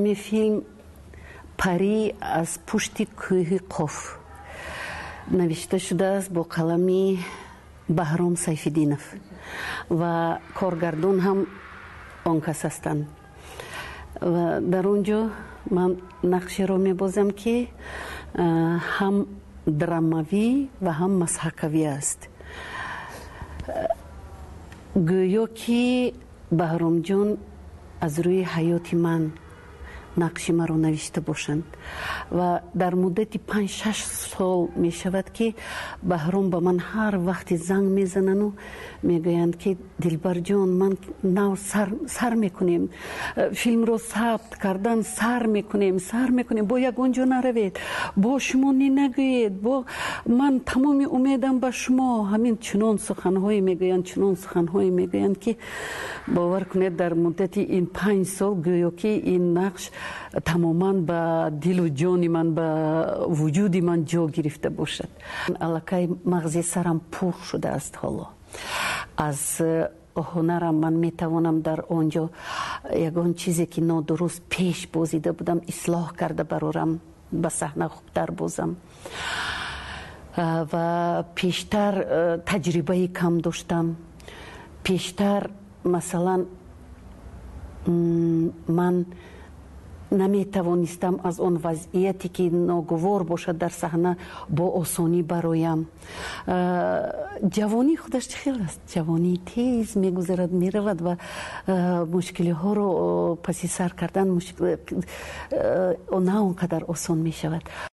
Номи филм «Парӣ аз пушти кӯҳи Қоф» навишта шудааст бо қалами Баҳром Сайфиддинов ва коргардон ҳам он кас ҳастанд. Ва дар он ҷо ман нақшеро мебозам, ки ҳам драмавӣ ва ҳам масҳакавӣ аст. Гӯё ки Баҳромҷон аз рӯи ҳаёти ман нақши маро навишта бошанд. Ва дар муддати 5-6 сол мешавад, ки Баҳром ба ман ҳар вақте занг мезанану мегӯянд, ки Дилбарҷон, ман нав сар мекунем, филмро сабт кардан сар мекунем, сар мекунем, бо ягон ҷо наравед, бо шумо не нагӯед, бо ман тамоми умедам ба шумо. Ҳамин чунон суханҳое мегӯянд, чунон суханҳое мегӯянд, ки бовар кунед, дар муддати ин 5 сол гӯё ки ин нақш тамоман ба дилу ҷони ман, ба вуҷуди ман ҷо гирифта бошад. Аллакай мағзи сарам пур шудааст ҳоло аз ҳунарам. Ман метавонам дар он ҷо ягон чизе, ки нодуруст пеш бозида будам, ислоҳ карда барорам, ба саҳна хубтар бозам. Ва пештар таҷрибаи кам доштам. Пештар, масалан, ман наметавонистам аз он вазъияте, ки ногувор бошад, дар саҳна бо осонӣ бароям. Ҷавонӣ худаш чӣ хел аст? Ҷавонӣ тез мегузарад, меравад ва мушкилиҳоро паси сар кардан на он қадар осон мешавад.